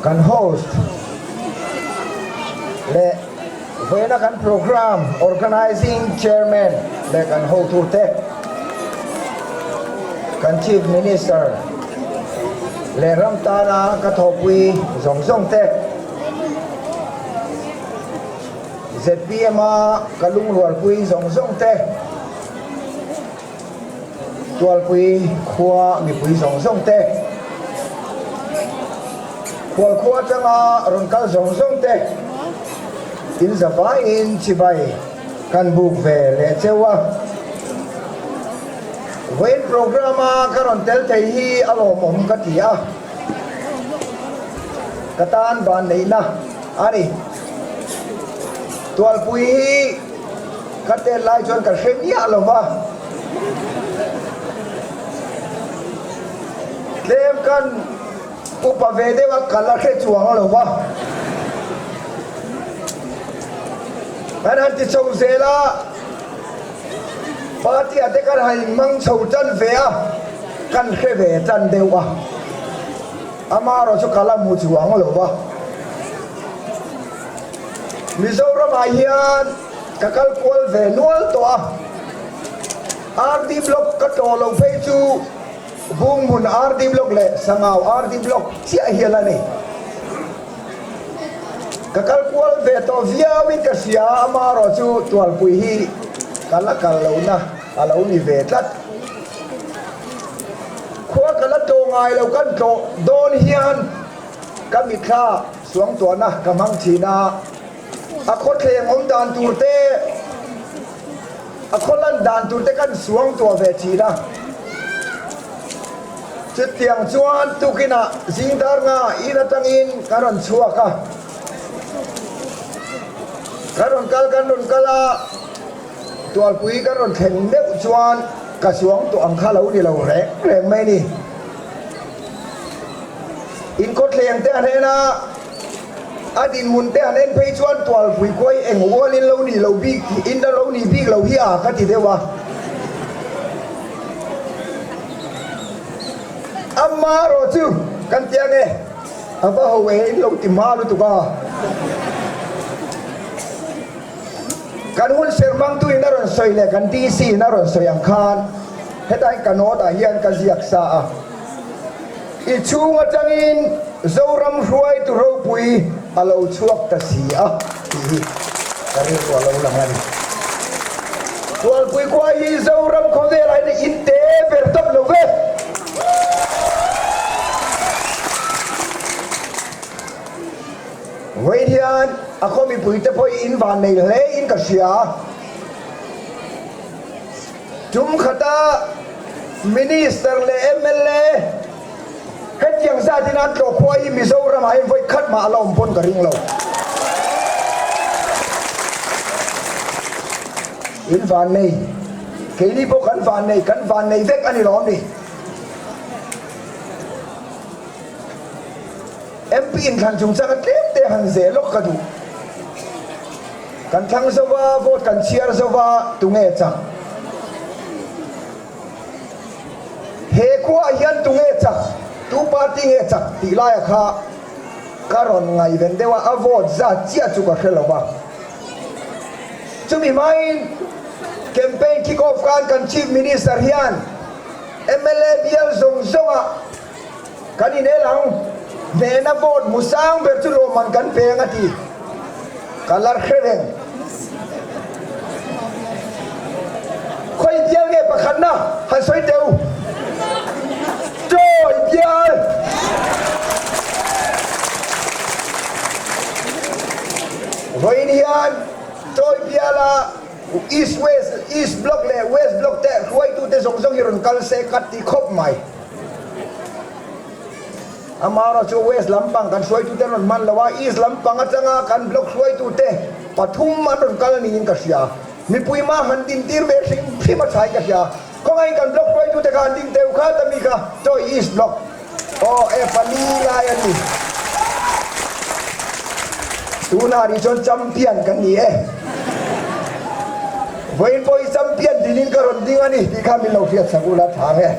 Kan host leh vawiina kan program organizing chairman leh kan hotute, kan Chief Minister leh ram tana ka thawhpui zawng zawng te, zpm a ka lungrualpui zawng zawng te, Tualpui khua mipui zawng zawng te, khual khua atanga rawn kal zawng zawng te in zavaiin chibai kan buk ve leh cheu a. Vawiin program a ka rawn tel thei hi a lawmawm ka ti a, ka tan ban neihna a ni. Tualpui hi Ka tel lai chuan ka hre miah lo va, tlem kan upa ve deuh a, ka la hre chuang lo va. Kan han ti chho zel a, party ah te kan han inhmang chho tan ve a, kan hre ve tan deuh a, amaherawh chu ka la hmu chuang lo va. Mizoramah hian ka kal kual ve nual tawh a, RD Block ka tlawh lo phei chu Bunghmun RD Block leh Sangau RD Block chiah hi a la ni. Ka kal kual ve tawh viauin ka hria, amaherawh chu Tualpui hi ka la kal lohna a lo ni ve tlat. Khua ka la tlawh ngai lo kan tlawh dawn hian ka mitthla Suangtuahna ka hmang thin a, a khawthleng awm dan tur te, a khaw lan dan tur te kan suangtuah ve thin a. Chutiang chuan tukinah zingdar nga in atangin kan rawn chhuak a, kan rawn kal kan rawn kal a, Tualpui kan rawn thleng deuh chuan ka suangtuah ang kha lo ni lo reng reng mai ni. Inkhawthleng te an en a, a dinhmun te an en phei chuan Tualpui khuai eng ualin lo nih lo bik in a lo nih bik lo hi a ka ti deuh a. Amaherawh chu kan ti ange, a va ho e in lo ti hma lutuk a. Kan hun serhmangtu in a rawn sawi leh kan DC in a rawn sawi ang khan hetlai ka note ah hian ka ziak sa a. I chhung atangin Zoram hruaitu ropui a lo chhuak ta si a tih hi ka rilru a lo lang a ni. Tualpui khua hi Zoram khawvelah hian in te ber tawp lo ve. Vawiin hian a khaw mipuite pawh hi in van nei hle in ka hria. Tum khata Minister leh mla hetiang zatin an tlawh khua hi Mizoram ah hian vawi khat mah a la awm pawn ka ring lo. In van nei, keini pawh kan van nei, kan van nei vek a ni lawm ni. MP inthlan chungchanga tlem te han zeh lawk ka duh. Kan thlang zo va, vote kan chhiar zo va, tunge chak? He khuaah hian tunge chak, tu party nge chak tih laia kha ka rawn ngaihven deuh a, a vote zat chiah chu ka hre lo va. Chumi hmain campaign kick off khan kan Chief Minister hian mla bial zawng zawngah Kan inel ang, hnehna vote hmu sang ber chu lawmman kan peng a ti. Ka la hre reng. Khawi bial nge pakhatna han sawi teh u. Chawi bial! Vawiin hian Chawi biala East West, East Block leh West Block te hruaitute zawng zawng hi rawn kal se ka ti khawp mai. Amaherawh chu West lampang kan hruaitute an rawn hman lo a, East lampang atanga kan block hruaitute pathum an rawn kal niin ka hria. Mipui mah han dintir ve hrim hrim a thain ka hria. Khawngaih kan block hruaitute kha han ding teuh khat a mi kha chawi East block aw e pali lai a ni. Tunah rih chuan champion kan ni e. Vawiin pawh hi champion dinin ka rawn ding a ni tih kha min lo hriat sak ula thang e.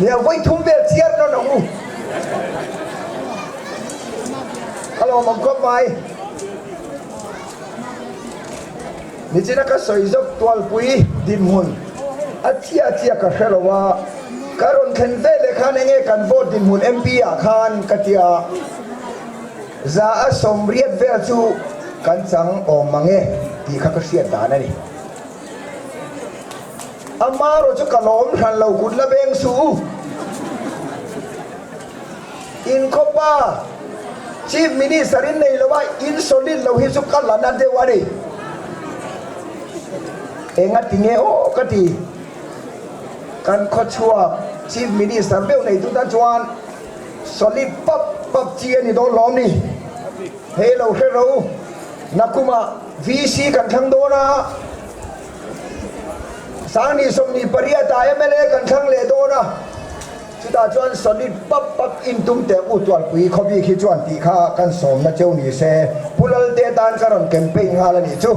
Nia vawi thum vel chiar nawn ang u. Ka lawm ang khawp mai. Nichina ka sawi zawk tualpui dinhmun a chiah chiah ka hre lo a, ka rawn thlen ve leh khan enge kan vote dinhmun MP ah khan ka tia za a 80 vel chu kan chang awm mang e tih kha ka hriat dan a ni. Amarawh chu ka lawm hran lo kut la beng suh u. Inkhawpa Chief Minister in nei lo a, in solid lo hi chu ka la na deuh a ni. Enga ti nge aw ka ti. Kan khawchhuak Chief Minister meuh nei tu tan chuan solid pap pap chi a ni dawn lawm ni. Hei lo hre ro, nakumah VC kan thlang dawn a, Sangni 28 ah mla kan thlang leh dawn a. Chutah chuan solid pap pap in tum teh u Tualpui khawbik hi chuan tih kha kan sawmna cheu ni se, Pu Lalte tan ka rawn campaign nghal a nih chu.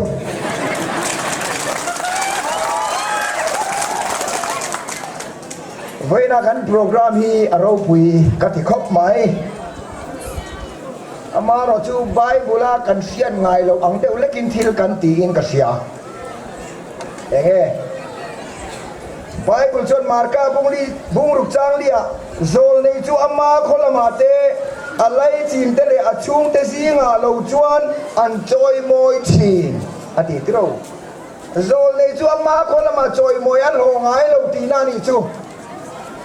Vawiina kan programme hi a ropui ka ti khawp mai. Amaherawhchu Bible-a kan hriat ngai loh ang deuh lekin thil kan tiin ka hria. Eng nge? Bible chuan Marka bungli bungruk changlia zawlnei chu ama khaw lamah te, a laichin te leh a chhungte zingah lo chuan an chawimawi thin a ti tiro. Zawlnei chu ama khaw lamah chawimawi a hlawh ngai lo tihna a nih chu.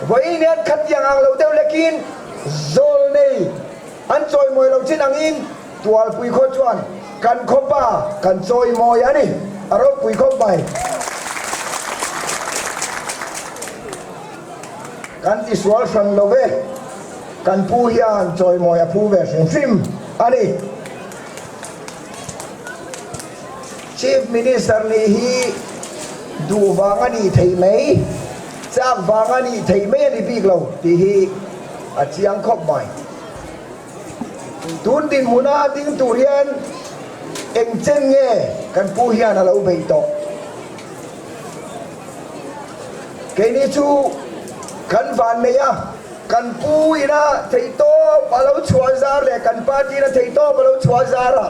Vawiin hian khatiang ang lo deuh lekin zawlnei an chawimawi lo chin angin Tualpui khaw chuan kan khawpa kan chawimawi a ni, a ropui khawp mai. Kan tisual hran lo ve, kan pu hian chawimawi a phu ve hrim hrim a ni. Chief Minister nih hi duh vang a nih theih mai, chak vang a nih theih mai a ni bik lo tih hi a chiang khawp mai. Tun dinhmuna a ding tur hian eng chen nge kan pu hian a lo beih tawh? Keini chu kan van nei a, kan pu ina theihtawp a lo chhuah zar leh kan party ina theihtawp a lo chhuah zar a,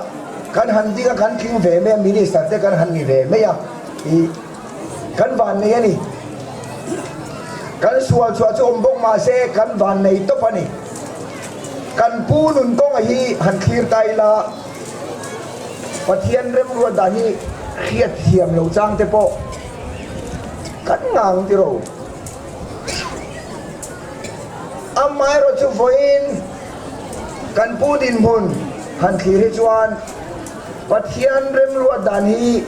kan han ding a, kan tling ve mai a, minister te kan han ni ve mai a, ih kan van nei a ni. Kan sual chhuah chu awm bawk mah se kan van nei tawp a ni. Kan pu nun kawnga hi han thlir ta ila, Pathian remruat dan hi hriat thiam lo chang te pawh kan ngang tiro. Amaherawh chu vawiin kan pu dinhmun han thlir hi chuan Pathian remruat dan hi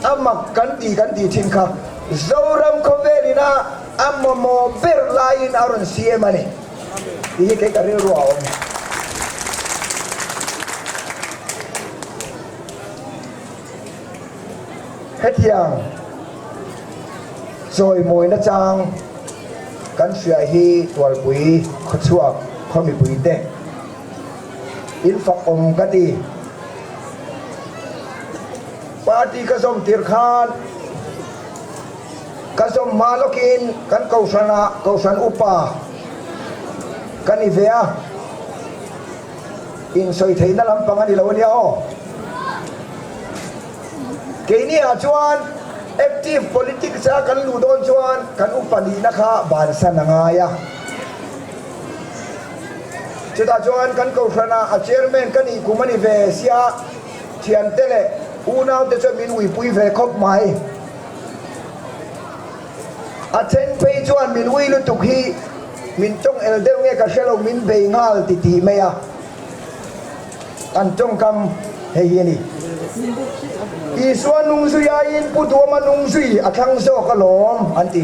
a mak kan ti kan tih thin kha Zoram khawvel ina a mamawh ber laiin a rawn siam a ni. Tih hi kei ka rilru a awm. Hetiang chawimawina chang kan hria hi Tualpui khawchhuak khaw mipuite in fak awm ka ti. Party ka zawm tir khan Ka zawm hma lawkin kan kohhranah kohhran upa ka ni ve a, insawi theihna lampang a ni lo ania aw. Keini ah chuan active politics a kan luh dawn chuan kan upa nihna kha bansan a ngai a. Chutah chuan kan kohhranah a chairman ka nih kum a ni ve sia, thiante leh unaute chuan min uipui ve khawp mai. A then phei chuan min ui lutuk hi min tawng el deuh nge ka hre lo min bei nghal ti tih mai a, an tawngkam hei hi a ni. Isua nung zui aiin Pu Duama nung zui a thlang zawk alawm an ti.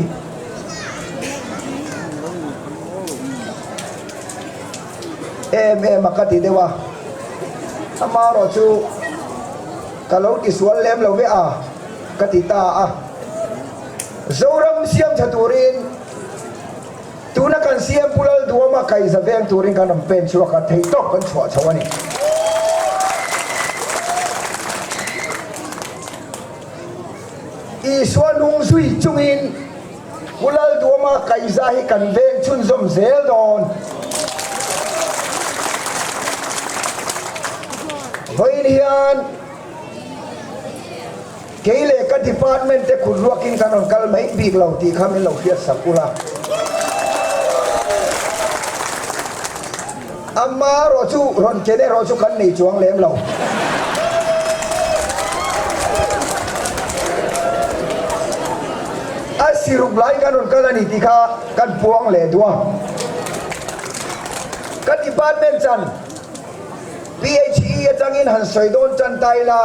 Em em a ka ti deuh a, amaherawh chu ka lo tisual lem lo ve a. Ka ti ta a. Zoram siam tha turin tuna kan CM Pu Lalduama kaihza veng turin kan rawn pen chhuak a, theihtawp kan chhuah chho a ni. Isua nung zui chungin Pu Lalduama. a, kaihza hi kan veng chhunzawm zel dawn. Vawiin hian kei leh ka department te kut ruakin kan rawn kal mai bik lo tih kha min lo hriat sak ula. Ama erawh chu rawn ken erawh chu kan nei chuang lem lo. A siruk lai kan rawn kal a ni tih kha kan puang leh duh a. Ka department chan PHE atangin han sawi dawn tan ta ila,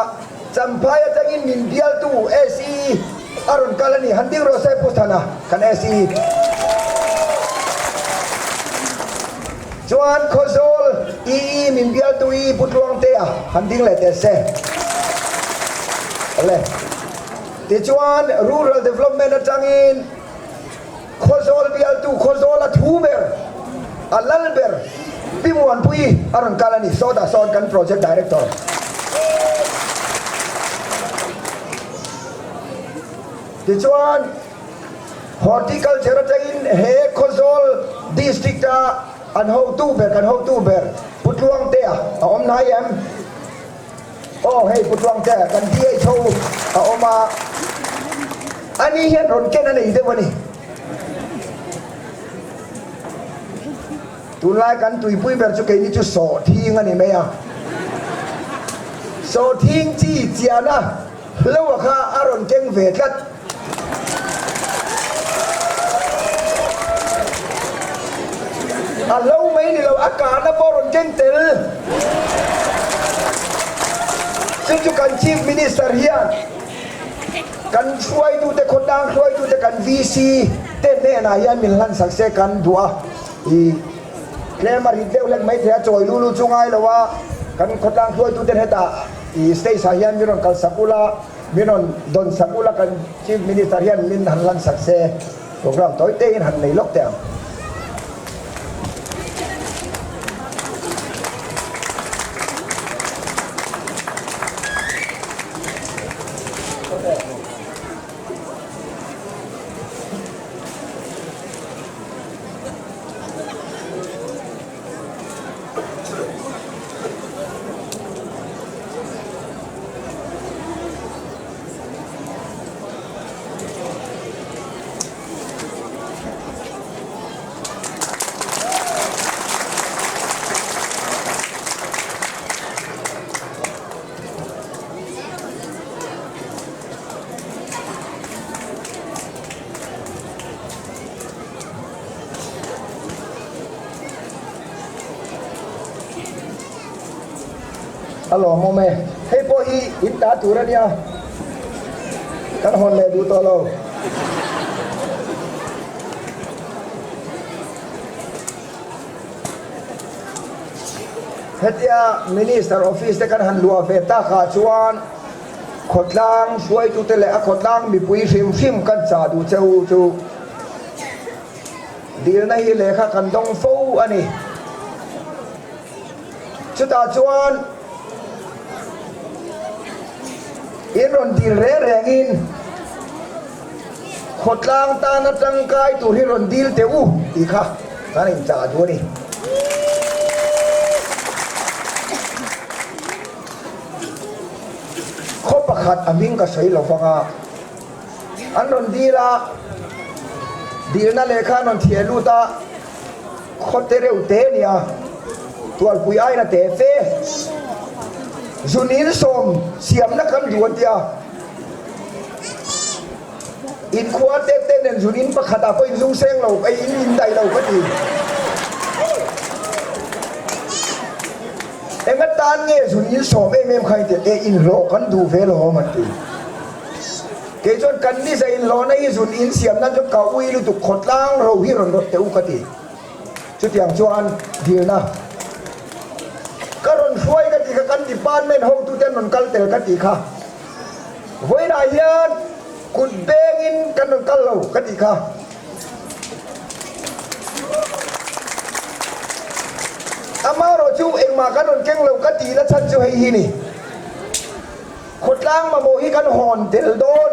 Champhai atangin min bialtu SE a rawn kal a ni. Han ding rawh se Pu Thana, kan SE. Chuan Khawzawl EE min bialtu EE Pu Tluangtea han ding leh teh se. Awle. Tichuan Rural Development atangin Khawzawl bialtu Khawzawl a thu ber, a lal ber Pi Muanpui a rawn kal a ni. Sawtah sawn kan Project Director. Tichuan Horticulture atangin he Khawzawl District a an hotu ber, kan hotu ber Pu Tluangtea a awm hnai em? Aw hei Pu Tluangtea kan DHO a awm a, ani hian rawn ken a nei deuh a ni. Tunlai kan tuipui ber chu keini chu sawhthing a ni mai a, sawhthing chi chiana Hloa kha a rawn keng ve tlat. A hlo mai ni lo, a kahna pawh a rawn keng tel. Chu chu kan Chief Minister hian kan hruaitute, khawtlang hruaitute, kan VC te hnenah hian min hlansak se kan duh a. I tlem a rit deuh hlek maithei a, chawi lu lu chu ngai lo a, kan khawtlang hruaituten hetah I stage ah hian min rawn kal sak ula, min rawn dawn sak ula kan Chief Minister hian min han lan sak se, programme tawi te in han nei lawk teh ang. A lawmawm e. Hei pawh hi in ta tur a nia. Kan hawn leh duh tawh lo. Hetia Minister office te kan han luah ve takah chuan khawtlang hruaitute leh a khawtlang mipui hrim hrim kan chah duh che u chu. Dilna hi lehkha kan dawng fo a ni. Chutah chuan in rawn dil reng rengin khawtlang tana tangkai tur hi rawn dil teh u tih kha kan inchah duh a ni. Khaw pakhat a hming ka sawi lo vang a. An rawn dil a, dilna lehkha an rawn thiah lut a, khawte reuh te a nia, tualpui aiin a te fe. Zunil sawm siamna kan duh an ti a, inkhua te te nen zunin pakhatah pawh inzung seng lo, ei in indaih lo ka ti. Enga tan nge zunil sawm em em kha in ti a, e inhlawh kan duh ve lo an ti. Kei chuan kan ni zai inhlawhna hi zun in siam nan chuan ka ui lutuk khawtlang ro hi rawn rawt teh u ka ti. Chutiang chuan dilna ka rawn hruai ka tih kha kan department hotute an rawn kal tel ka tih kha. Vawiinah hian kut bengin kan rawn kal lo ka tih kha. Amaherawhchu engmah kan rawn keng lo ka tihna chhan chu hei hi ni. Khawtlang mamawh hi kan hawn tel dawn.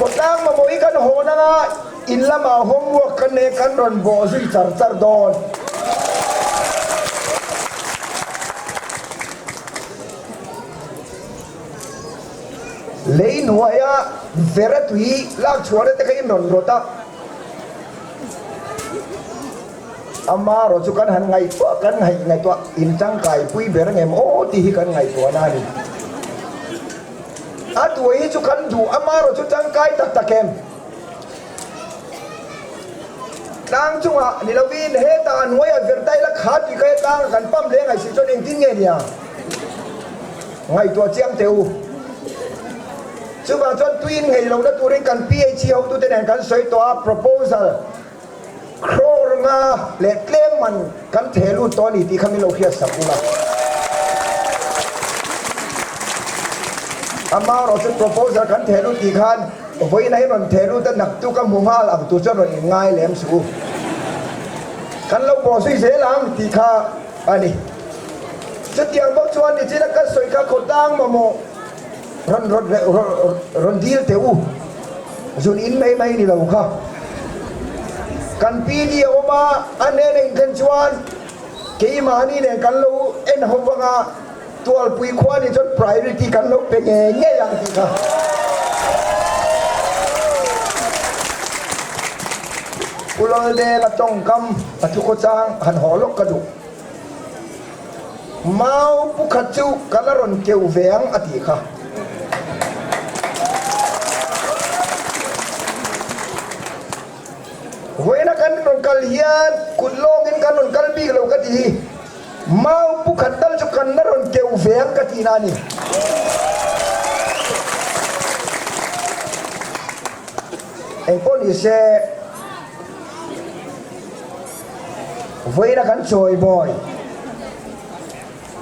Khawtlang mamawh hi kan hawn anga in lamah homework kan nei kan rawn bawh zui char char dawn. Lei hnuaia vera tui lak chhuahna te kha in rawn rawt a. Amaherawhchu kan han ngaihtuah kan ngaihtuah in tangkai pui ber ngem aw tih hi kan ngaihtuahna a ni. A tuai hi chu kan duh amaherawhchu tangkai tak tak em? Tlang chungah ni lovin hetah a hnuaiah vertai la kha tih kha he tlangah kan pump hle ngaihsih chuan engtin nge nia? Ngaihtuah chiang teh u. Chuvang chuan tuiin ngei lohna turin kan PHE hotute nen kan sawi tawh a, proposal crore nga leh tlem man kan theh lut tawh a ni tih kha min lo hriat sak ula. Amaherawh chu proposal kan theh lut tih khan vawiin a rawn theh lut a, naktuk a hmu nghal ang tur chuan rawn inngai lem suh u. Kan lo bawhzui zel ang tih kha a ni. Chutiang bawk chuan nichina ka sawi kha khawtlang mamawh rawn rawn rawn dil teh u. Zun in mai mai ni lo kha. Kan PD a awm a, a hnena inthlen chuan keimahni nen kan lo en ho vang a, Tualpui khua nih chuan priority kan lo pe ngei ngei ang tih kha. Pu Laldenga tawngkam a thukhawchang han haw lawk ka duh. Mau pukhat chu ka la rawn keuh ve ang a tih kha. Vawiina kan rawn kal hian kut lawngin kan rawn kal bik lo ka ti hi mau pukhat tal chu kan la rawn keuh ve ang ka tihna a ni. Engpawh ni se. Vawiina kan chawimawi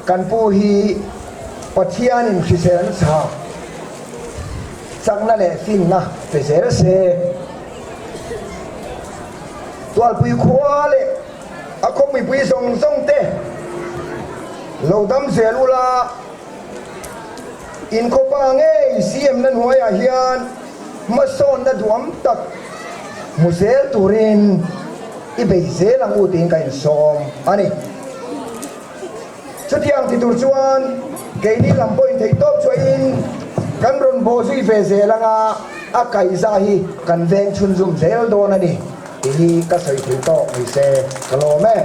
kan pu hi Pathianin hriselna chhak chakna leh finna pe zel se. Tualpui khua leh a khaw mipui zawng zawng te lo dam zel ula, inkhawpa ngei CM na hnuaiah hian hmasawnna duham tak hmu zel turin i bei zel ang u tiin ka insawm a ni. Chutiang ti tur chuan keini lam pawhin theih tawp chuahin kan rawn bawh zui ve zel anga a kaihza hi kan veng chhunzum zel dawn a ni tih hi ka sawi thei tawk ni se ka lawm e.